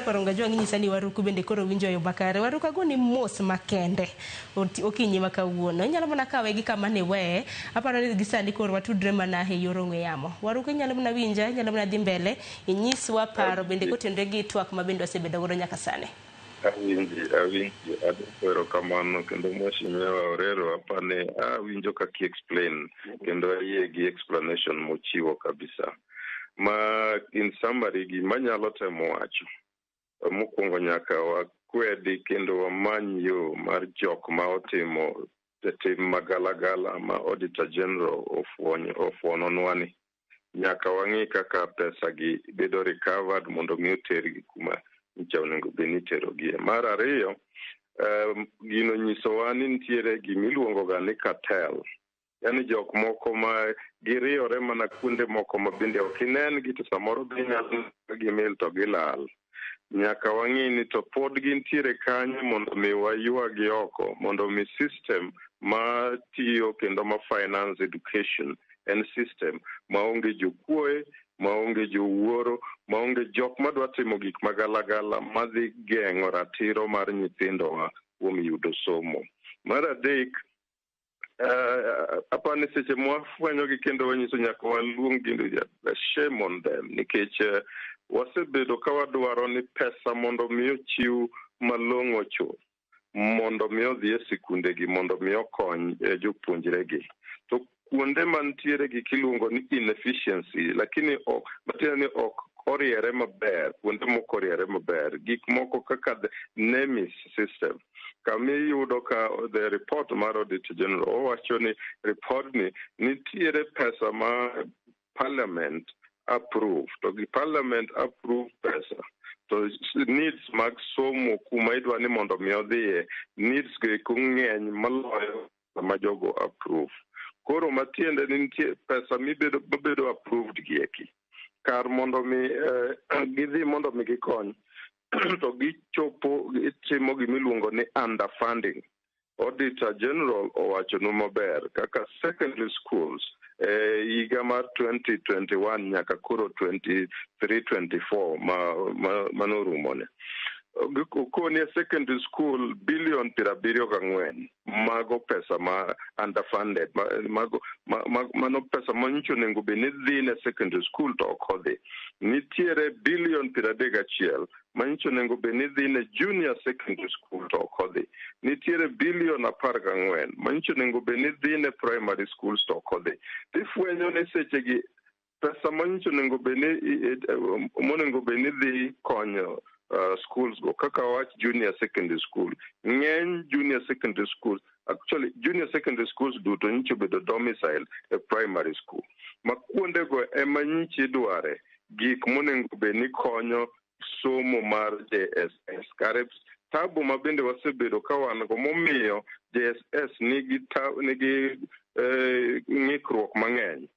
Koronga jwang' inyisa ni Waruku bende koro winjo yo makare. Waruku, agoni mos makende okinyi ma kawuono. Inyalo mana kawe gi kama ne weye. Aparo ni gi sani koro watudre mana e yor ong'we yamo. Waruku, inyalo mana winja, inyalo mana dhi mbele, inyiswa paro bende kotenore gi twak ma bende wasebedo godo nyaka sani. Awinji, awinji, adwoko erokamano kendo Mheshimiwa Orero, apani awinjo kaka explain kendo ayie gi explanation mochiwo kabisa. Ma in summary, gima anyalo temo wacho mokwongo, nyaka wakwedi kendo wamany yo mar jok ma otimo tim magalagala ma Auditor General ofuononwa ni nyaka wang'i kaka pesa gi bedo recovered mondo mi otergi kuma nyicha onego bed ni iterogie. Mar ariyo, gino nyisowa ni nitiere gimiluongo ga ni cartel. Yani jok moko ma giriyore mana kuonde moko ma bende ok inen gi, to samoro ginyalo gimil to gilal. Nyaka wang'i ni to pod gintiere kanyo mondo mi waywagi oko, mondo mi system ma tiyo kendo ma finance education en system maonge jokuoe, maonge jowuoro, maonge jok madwa timo gik magalagala madhi geng'o ratiro mar nyithindowa kuom yudo somo. Mar adek, apani seche mwafwenyogi kendo wanyiso, nyaka waluong gi shame on them, nikech wasebedo ka wadwaro ni pesa mondo mi ochiw malong'o chuth mondo mi odhi e sikundegi, mondo mi okony jopuonjregi, to kuonde mantiere gik iluongo ni inefficiency, lakini ok matiende ni ok oriere maber, kuonde mok oriere maber, gik moko kaka the NEMIS system, kama iyudo ka the report mar Auditor General owacho ni report ni nitiere pesa ma Parliament approve, to gi Parliament approve pesa to needs mag somo kuma idwa ni mondo mi odhiye, needs go eko ng'eny maloyo ma jogo approve. Koro matiende ni nitie pesa mibedo mabedo approved gi eki kar mondo mi gidhi mondo mi gikony, to gichopo gitimo gimiluongo ni underfunding. Auditor General owachonu maber kaka secondary schools e higa mar 2021 nyaka koro 23-24 ma manorumone okoni e secondary school billion 74 mago pesa ma underfunded, mago mano pesa manyicho onego bed ni dhi ne secondary school to ok odhi. Nitiere billion 31 manyicho onego bed ni dhi ne junior secondary school to ok odhi. Nitiere billion 14 manyicho onego bed ni dhi ne primary schools to ok odhi. Tifwenyo ni sechegi pesa manyicho onego bed ni monego bed ni dhi konyo schools go, kaka wach junior secondary school, ng'eny junior secondary schools, actually junior secondary schools duto nyicho bedo domicile e primary school, ma kuondego ema nyicho idware gik monego bed ni konyo somo mar JSS. Kare tabu ma bende wasebedo ka wan go momiyo JSS nigi ng'ikruok mang'eny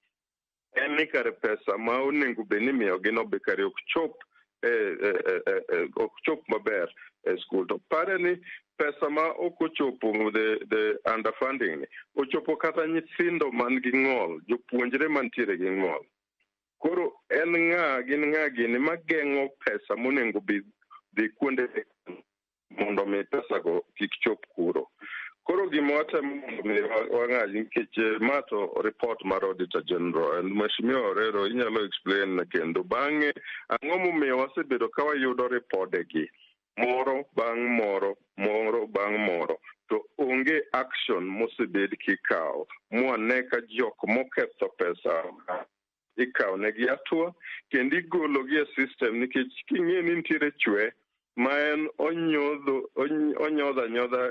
en ni kare pesa ma onego bed ni imiyogi no be kare ok chop ok chop maber e school. To pare ni pesa ma ok ochopo, the underfunding ni ochopo kata nyithindo man gi ng'ol, jopuonjre mantiere gi ng'ol. Koro en ng'a gin ng'a gini mageng'o pesa monego bi dhi kuonde mondo mi pesa go kik chop kuro? Koro gima watemo mondo mi wang'adi, nikech ma to report mar Auditor General, and Mheshimiwa Orero inyalo explain kendo bang'e ang'o momiyo wasebedo ka wayudo ripodegi moro bang' moro, moro bang' moro, to onge action mosebed kikawo mwane ka jok moketho pesa ikawo negi hatua kendo igologi e system? Nikech king'e ni nitiere chwe ma en onyodho onyodho anyodha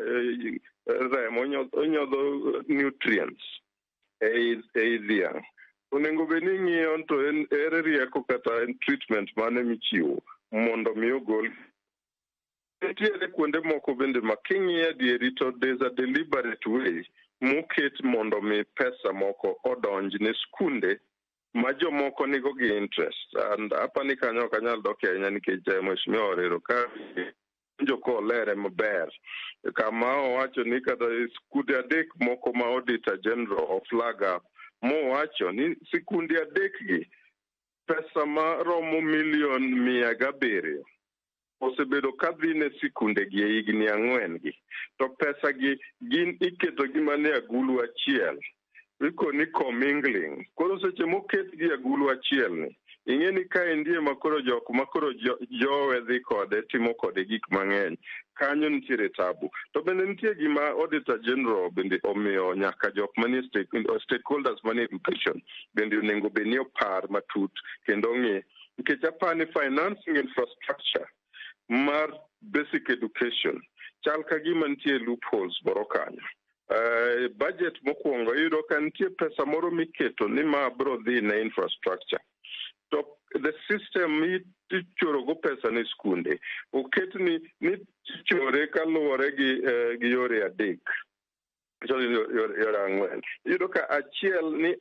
remo, onyodho nutrients ei dhiang', onego bed ni ing'iyo to en ere rieko kata en treatment mane michiwo mondo mi ogol. Nitiere kuonde moko bende ma king'iyo adieri to there's a deliberate way moket mondo mi pesa moko odonj ne skunde ma jomoko nigo gi interest, and apani kanyo ok anyal dok ahinya nikech Mheshimiwa Orero ka winjo kolere maber kama owacho ni kata skunde adek moko ma Auditor General o flag up, mowacho ni sikunde adek gi pesa maromo million 107. Osebedo ka dhi ne sikunde gi e higni 4 gi to pesa gi gin iketo gi mana e agulu achiel, ikoni commingling. Koro seche moket gi agulu achiel ni, ing'e ni kaendi ema koro jok ma koro jowe dhi kode timo kode gik mang'eny. Kanyo nitiere tabu. To bende nitie gima Auditor General bende omiyo nyaka jok manie stakeholders manie education bende onego bed ni opar matut kendo ong'i, nikech apani financing infrastructure mar basic education chal ka gima nitie loopholes moro kanyo. Budget mokwongo iyudo ka nitie pesa moro miketo ni ma biro dhi ne infrastructure, to the system michoro go pesa ne skunde oket ni ichore kaluwore gi yore adek, yore 4. Iyudo ka achiel ni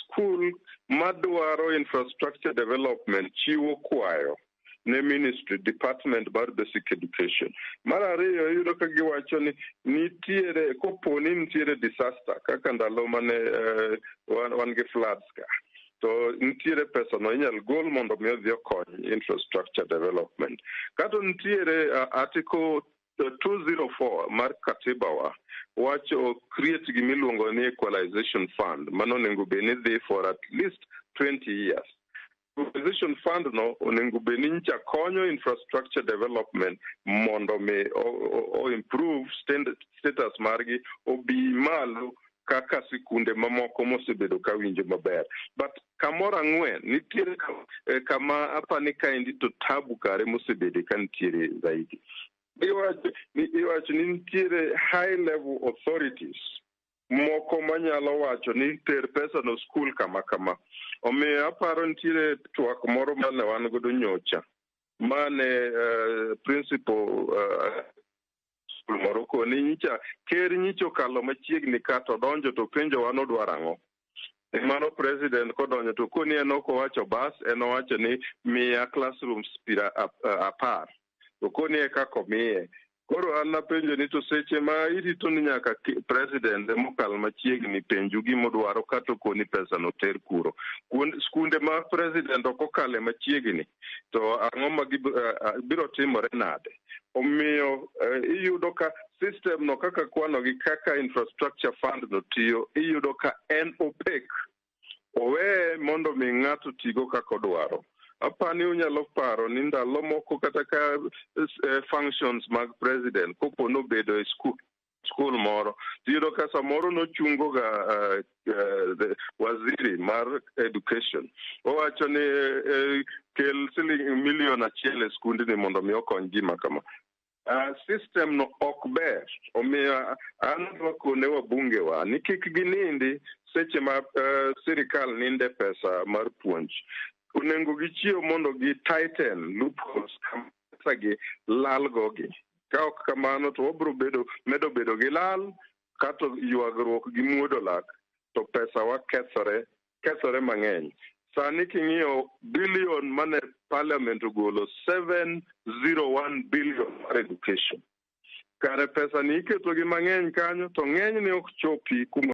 school madwaro infrastructure development chiwo kwayo ne ministry department mar basic education. Mar ariyo, iyudo ka giwacho ni nitiere, kopo ni nitiere disaster kaka ndalo mane wan gi floods ka, to nitiere pesa no inyal gol mondo mi odhi okony infrastructure development. Kato nitiere article 204 mar katiba wa wacho create gimiluongo ni equalization fund mano onego bed ni dhi for at least 20 years. Equalization fund no onego bed ni nyicha konyo infrastructure development mondo mi o improve status margi obi malo kaka sikunde mamoko mosebedo ka winjo maber. But kamoro 4 nitiere kama apani kaendi to tabu kare mosebede ka nitiere zaidi. Iwacho ni nitiere high level authorities moko manyalo wacho ni ter pesa no skul kama kama. Omiyo aparo nitiere twak moro mane wan godo nyocha mane principal skul moro koni nyicha ker nyicha okalo machiegni ka to donjo to penjowa nodwaro ang'o. Mano president kodonjo to koni en ok owacho bas, en owacho ni miya classrooms 10, to koni e kaka omiye. Koro an napenjo ni to seche ma irito ni nyaka president emokal machiegni penju gimodwaro kata okoni pesa no ter kuro. Skunde ma president ok okale machiegni to ang'o ma biro timore nade? Omiyo iyudo ka system no kaka kwano gi kaka infrastructure fund no tiyo, iyudo ka en opaque. Oweye mondo mi ng'ato tigo kaka odwaro. Apani unyalo paro ni ndalo moko kata ka functions mag president kopo nobedo e school moro, tiyudo ka samoro nochungo ga waziri mar education, owacho ni kel siling milion 1 e skundni mondo mi okony gima kama. System no ok ber. Omiyo an adwa kone wabunge wa ni kik ginindi seche ma sirikal ninde pesa mar puonj. Onego gichiew mondo gi tighten loopholes pesa gi lal gogi. Ka ok kamano to wabiro bedo medo bedo gi lal kato ywagruok gi muodo lak to pesa wa kethore kethore mang'eny. Sani king'iyo billion mane parliament ogolo, 701 billion mar education. Kare pesa ni iketo gi mang'eny kanyo to ng'enyne ok chopi kuma